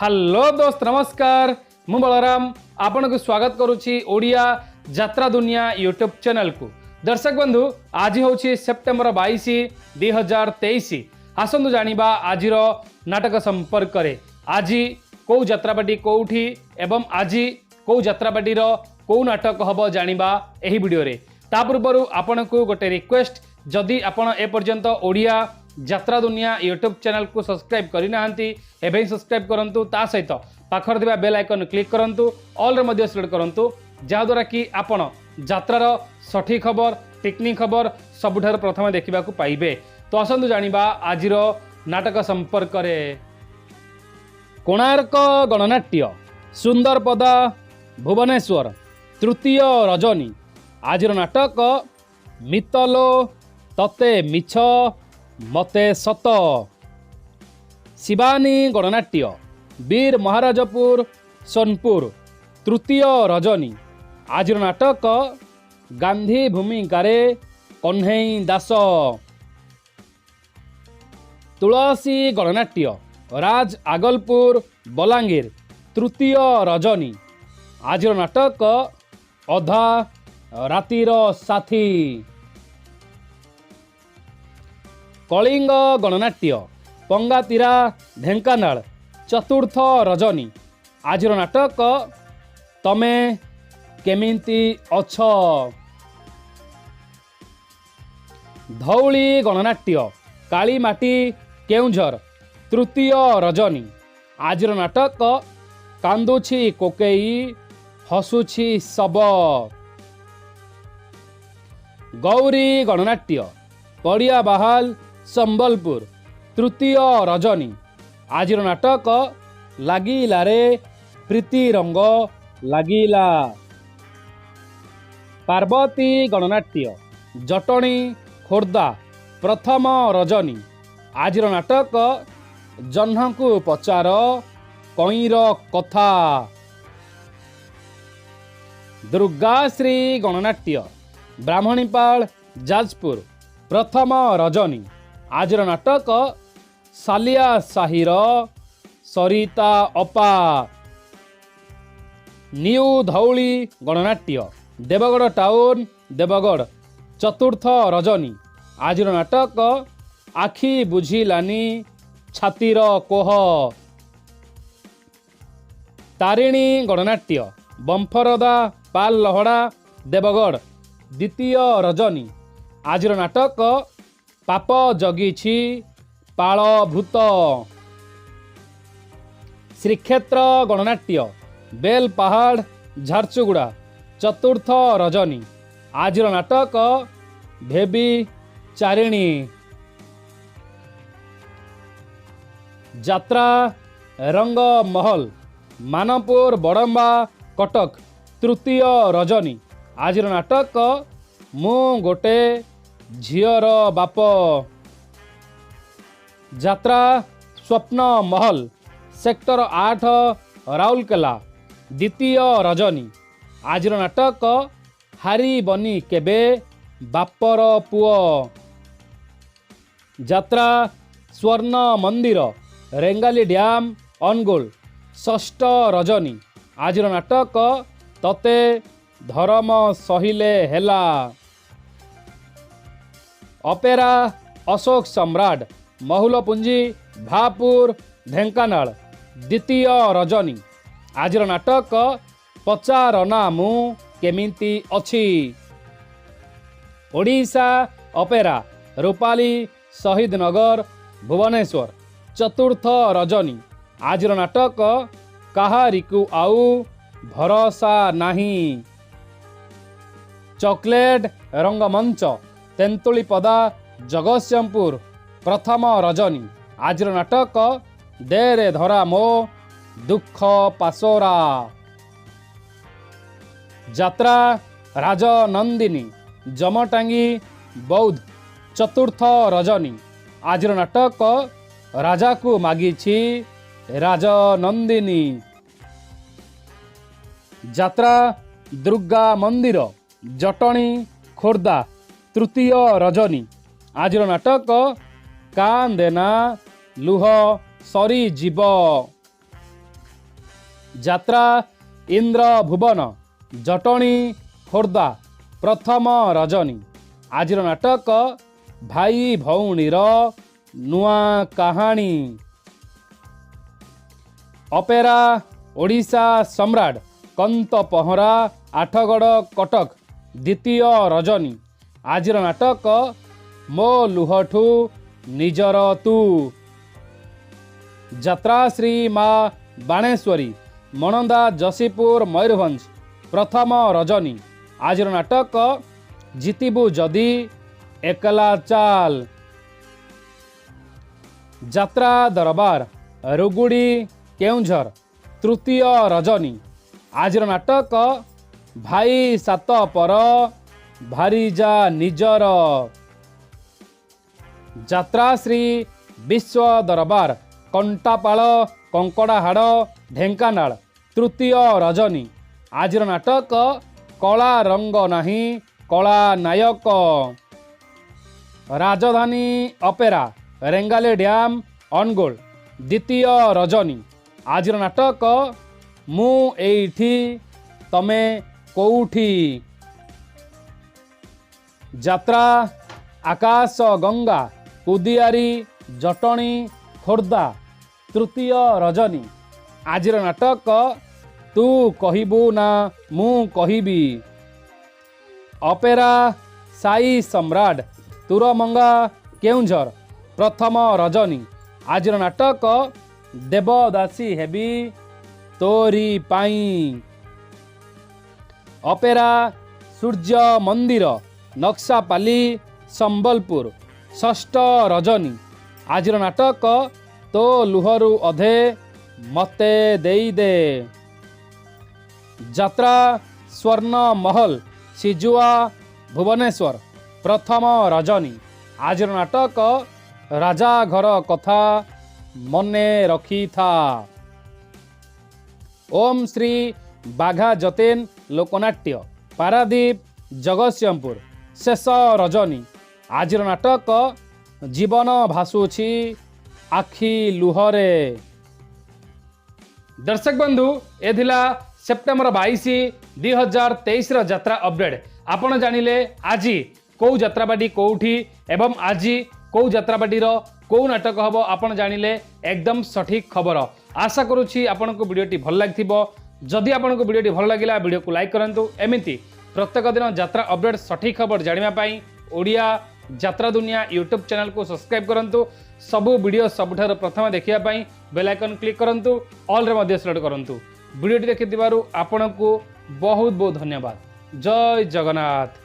Hello ଦୋସ୍ତ, ନମସ୍କାର। ମୁଁ ବଳରାମ ଆପଣଙ୍କୁ ସ୍ୱାଗତ କରୁଛି ଓଡ଼ିଆ ଯାତ୍ରା ଦୁନିଆ ୟୁଟ୍ୟୁବ୍ ଚ୍ୟାନେଲକୁ। ଦର୍ଶକ ବନ୍ଧୁ, ଆଜି ହେଉଛି ସେପ୍ଟେମ୍ବର 22, 2023। ଆସନ୍ତୁ ଜାଣିବା ଆଜିର ନାଟକ ସମ୍ପର୍କରେ। ଆଜି କେଉଁ ଯାତ୍ରାପାଟି କେଉଁଠି ଏବଂ ଆଜି କେଉଁ ଯାତ୍ରାପାଟିର କେଉଁ ନାଟକ ହେବ, ଜାଣିବା ଏହି ଭିଡ଼ିଓରେ। ତା ପୂର୍ବରୁ ଆପଣଙ୍କୁ ଗୋଟେ ରିକ୍ୱେଷ୍ଟ, ଯଦି ଆପଣ ଏପର୍ଯ୍ୟନ୍ତ ଓଡ଼ିଆ ଯାତ୍ରା ଦୁନିଆ ୟୁଟ୍ୟୁବ୍ ଚ୍ୟାନେଲକୁ ସବସ୍କ୍ରାଇବ୍ କରିନାହାନ୍ତି, ଏବେ ହିଁ ସବସ୍କ୍ରାଇବ୍ କରନ୍ତୁ। ତା ସହିତ ପାଖରେ ଥିବା ବେଲ୍ ଆଇକନ୍ କ୍ଲିକ୍ କରନ୍ତୁ, ଅଲ୍ରେ ମଧ୍ୟ ସିଲେକ୍ଟ କରନ୍ତୁ, ଯାହାଦ୍ୱାରା କି ଆପଣ ଯାତ୍ରାର ସଠିକ୍ ଖବର, ଟିକ୍ନିକ୍ ଖବର ସବୁଠାରୁ ପ୍ରଥମେ ଦେଖିବାକୁ ପାଇବେ। ତ ଆସନ୍ତୁ ଜାଣିବା ଆଜିର ନାଟକ ସମ୍ପର୍କରେ। କୋଣାର୍କ ଗଣନାଟ୍ୟ, ସୁନ୍ଦରପଦା, ଭୁବନେଶ୍ୱର, ତୃତୀୟ ରଜନୀ। ଆଜିର ନାଟକ ମିତଲୋ ତତେ ମିଛ ମତେ ସତ। ଶିବାନୀ ଗଣନାଟ୍ୟ, ବୀର ମହାରାଜପୁର, ସୋନପୁର, ତୃତୀୟ ରଜନୀ। ଆଜିର ନାଟକ ଗାନ୍ଧୀ ଭୂମିକାରେ କହ୍ନେଇ ଦାସ। ତୁଳସୀ ଗଣନାଟ୍ୟ, ରାଜ ଆଗଲପୁର, ବଲାଙ୍ଗୀର, ତୃତୀୟ ରଜନୀ। ଆଜିର ନାଟକ ଅଧା ରାତିର ସାଥୀ। କଳିଙ୍ଗ ଗଣନାଟ୍ୟ, ପଙ୍ଗାତିରା, ଢେଙ୍କାନାଳ, ଚତୁର୍ଥ ରଜନୀ। ଆଜିର ନାଟକ ତମେ କେମିତି ଅଛ। ଧଉଳି ଗଣନାଟ୍ୟ, କାଳିମାଟି, କେଉଁଝର, ତୃତୀୟ ରଜନୀ। ଆଜିର ନାଟକ କାନ୍ଦୁଛି କୋକେଇ ହସୁଛି ଶବ। ଗୌରୀ ଗଣନାଟ୍ୟ, ପଡ଼ିଆବାହାଲ, ସମ୍ବଲପୁର, ତୃତୀୟ ରଜନୀ। ଆଜିର ନାଟକ ଲାଗିଲାରେ ପ୍ରୀତି ରଙ୍ଗ ଲାଗିଲା। ପାର୍ବତୀ ଗଣନାଟ୍ୟ, ଜଟଣୀ, ଖୋର୍ଦ୍ଧା, ପ୍ରଥମ ରଜନୀ। ଆଜିର ନାଟକ ଜହ୍ନକୁ ପଚାର କଇଁର କଥା। ଦୁର୍ଗାଶ୍ରୀ ଗଣନାଟ୍ୟ, ବ୍ରାହ୍ମଣୀପାଳ, ଯାଜପୁର, ପ୍ରଥମ ରଜନୀ। ଆଜିର ନାଟକ ସାଲିଆ ସାହିର ସରିତା ଅପା। ନ୍ୟୁ ଧଉଳି ଗଣନାଟ୍ୟ, ଦେବଗଡ଼ ଟାଉନ, ଦେବଗଡ଼, ଚତୁର୍ଥ ରଜନୀ। ଆଜିର ନାଟକ ଆଖି ବୁଝିଲାନି ଛାତିର କୋହ। ତାରିଣୀ ଗଣନାଟ୍ୟ, ବମ୍ଫରଦା, ପାଲଲହଡ଼ା, ଦେବଗଡ଼, ଦ୍ୱିତୀୟ ରଜନୀ। ଆଜିର ନାଟକ ପାପ ଜଗିଛି ପାଳଭୂତ। ଶ୍ରୀକ୍ଷେତ୍ର ଗଣନାଟ୍ୟ, ବେଲପାହାଡ଼, ଝାରସୁଗୁଡ଼ା, ଚତୁର୍ଥ ରଜନୀ। ଆଜିର ନାଟକ ଭେବି ଚାରିଣୀ। ଯାତ୍ରା ରଙ୍ଗମହଲ, ମାନପୁର ବଡ଼ମ୍ବା, କଟକ, ତୃତୀୟ ରଜନୀ। ଆଜିର ନାଟକ ମୁଁ ଗୋଟେ ଝିଅର ବାପ। ଯାତ୍ରା ସ୍ୱପ୍ନ ମହଲ, ସେକ୍ଟର 8, ରାଉରକେଲା, ଦ୍ୱିତୀୟ ରଜନୀ। ଆଜିର ନାଟକ ହାରିବନି କେବେ ବାପର ପୁଅ। ଯାତ୍ରା ସ୍ୱର୍ଣ୍ଣ ମନ୍ଦିର, ରେଙ୍ଗାଲି ଡ୍ୟାମ୍, ଅନୁଗୁଳ, ଷଷ୍ଠ ରଜନୀ। ଆଜିର ନାଟକ ତତେ ଧରମ ସହିଲେ ହେଲା। ଅପେରା ଅଶୋକ ସମ୍ରାଟ, ମହୁଲପୁଞ୍ଜି, ଭାପୁର, ଢେଙ୍କାନାଳ, ଦ୍ୱିତୀୟ ରଜନୀ। ଆଜିର ନାଟକ ପଚାରନା ମୁଁ କେମିତି ଅଛି। ଓଡ଼ିଶା ଅପେରା, ରୂପାଲି ଶହୀଦ ନଗର, ଭୁବନେଶ୍ୱର, ଚତୁର୍ଥ ରଜନୀ। ଆଜିର ନାଟକ କାହାରିକୁ ଆଉ ଭରସା ନାହିଁ। ଚକୋଲେଟ୍ ରଙ୍ଗମଞ୍ଚ, ତେନ୍ତୁଳିପଦା, ଜଗତସିଂହପୁର, ପ୍ରଥମ ରଜନୀ। ଆଜିର ନାଟକ ଦେରେ ଧରା ମୋ ଦୁଃଖ ପାସୋରା। ଯାତ୍ରା ରାଜନନ୍ଦିନୀ, ଜମଟାଙ୍ଗି, ବୌଦ୍ଧ, ଚତୁର୍ଥ ରଜନୀ। ଆଜିର ନାଟକ ରାଜାକୁ ମାଗିଛି ରାଜନନ୍ଦିନୀ। ଯାତ୍ରା ଦୁର୍ଗା ମନ୍ଦିର, ଜଟଣୀ, ଖୋର୍ଦ୍ଧା, ତୃତୀୟ ରଜନୀ। ଆଜିର ନାଟକ କାନ୍ଦେନା ଲୁହ ସରିଯିବ। ଯାତ୍ରା ଇନ୍ଦ୍ର ଭୁବନ, ଜଟଣୀ, ଖୋର୍ଦ୍ଧା, ପ୍ରଥମ ରଜନୀ। ଆଜିର ନାଟକ ଭାଇ ଭଉଣୀର ନୂଆ କାହାଣୀ। ଅପେରା ଓଡ଼ିଶା ସମ୍ରାଟ, କନ୍ତ ପହଁରା, ଆଠଗଡ଼, କଟକ, ଦ୍ୱିତୀୟ ରଜନୀ। ଆଜିର ନାଟକ ମୋ ଲୁହଠୁ ନିଜର ତୁ। ଯାତ୍ରା ଶ୍ରୀ ମା ବାଣେଶ୍ୱରୀ, ମଣନ୍ଦା, ଯଶୀପୁର, ମୟୂରଭଞ୍ଜ, ପ୍ରଥମ ରଜନୀ। ଆଜିର ନାଟକ ଜିତିବୁ ଯଦି ଏକଲା ଚାଲ। ଯାତ୍ରା ଦରବାର, ରୁଗୁଡ଼ି, କେଉଁଝର, ତୃତୀୟ ରଜନୀ। ଆଜିର ନାଟକ ଭାଇ ସାତ ପର ଭାରିଜା ନିଜର। ଯାତ୍ରା ଶ୍ରୀ ବିଶ୍ୱ ଦରବାର, କଣ୍ଟାପାଳ, କଙ୍କଡ଼ାହାଡ଼, ଢେଙ୍କାନାଳ, ତୃତୀୟ ରଜନୀ। ଆଜିର ନାଟକ କଳା ରଙ୍ଗ ନାହିଁ କଳା ନାୟକ। ରାଜଧାନୀ ଅପେରା, ରେଙ୍ଗାଲି ଡ୍ୟାମ୍, ଅନୁଗୁଳ, ଦ୍ୱିତୀୟ ରଜନୀ। ଆଜିର ନାଟକ ମୁଁ ଏଇଠି ତମେ କୋଉଠି। ଯାତ୍ରା ଆକାଶ ଗଙ୍ଗା, କୁଦିଆରି, ଜଟଣୀ, ଖୋର୍ଦ୍ଧା, ତୃତୀୟ ରଜନୀ। ଆଜିର ନାଟକ ତୁ କହିବୁ ନା ମୁଁ କହିବି। ଅପେରା ସାଇ ସମ୍ରାଟ, ତୁରମଙ୍ଗା, କେଉଁଝର, ପ୍ରଥମ ରଜନୀ। ଆଜିର ନାଟକ ଦେବଦାସୀ ହେବି ତୋରି ପାଇଁ। ଅପେରା ସୂର୍ଯ୍ୟ ମନ୍ଦିର, ନକ୍ସାପାଲି, ସମ୍ବଲପୁର, ଷଷ୍ଠ ରଜନୀ। ଆଜିର ନାଟକ ତୋ ଲୁହରୁ ଅଧେ ମତେ ଦେଇଦେ। ଯାତ୍ରା ସ୍ୱର୍ଣ୍ଣ ମହଲ, ସିଜୁଆ, ଭୁବନେଶ୍ୱର, ପ୍ରଥମ ରଜନୀ। ଆଜିର ନାଟକ ରାଜା ଘର କଥା ମନେ ରଖିଥା। ଓମ୍ ଶ୍ରୀ ବାଘା ଯତୀନ ଲୋକନାଟ୍ୟ, ପାରାଦୀପ, ଜଗତସିଂହପୁର, ଶେଷ ରଜନୀ। ଆଜିର ନାଟକ ଜୀବନ ଭାସୁଛି ଆଖି ଲୁହରେ। ଦର୍ଶକ ବନ୍ଧୁ, ଏ ଥିଲା ସେପ୍ଟେମ୍ବର 22 2023ର ଯାତ୍ରା ଅପଡେଟ୍। ଆପଣ ଜାଣିଲେ ଆଜି କେଉଁ ଯାତ୍ରାପାଟି କେଉଁଠି ଏବଂ ଆଜି କେଉଁ ଯାତ୍ରାପାଟିର କେଉଁ ନାଟକ ହେବ। ଆପଣ ଜାଣିଲେ ଏକଦମ ସଠିକ୍ ଖବର। ଆଶା କରୁଛି ଆପଣଙ୍କୁ ଭିଡ଼ିଓଟି ଭଲ ଲାଗିଥିବ। ଯଦି ଆପଣଙ୍କୁ ଭିଡ଼ିଓଟି ଭଲ ଲାଗିଲା, ଭିଡ଼ିଓକୁ ଲାଇକ୍ କରନ୍ତୁ। ଏମିତି ପ୍ରତ୍ୟେକ ଦିନ ଯାତ୍ରା ଅପଡେଟ୍ ସଠିକ୍ ଖବର ଜାଣିବା ପାଇଁ ଓଡ଼ିଆ ଯାତ୍ରା ଦୁନିଆ ୟୁଟ୍ୟୁବ୍ ଚ୍ୟାନେଲକୁ ସବସ୍କ୍ରାଇବ୍ କରନ୍ତୁ। ସବୁ ଭିଡ଼ିଓ ସବୁଠାରୁ ପ୍ରଥମେ ଦେଖିବା ପାଇଁ ବେଲ୍ ଆଇକନ୍ କ୍ଲିକ୍ କରନ୍ତୁ, ଅଲ୍ରେ ମଧ୍ୟ ସିଲେକ୍ଟ କରନ୍ତୁ। ଭିଡ଼ିଓଟି ଦେଖିଥିବାରୁ ଆପଣଙ୍କୁ ବହୁତ ବହୁତ ଧନ୍ୟବାଦ। ଜୟ ଜଗନ୍ନାଥ।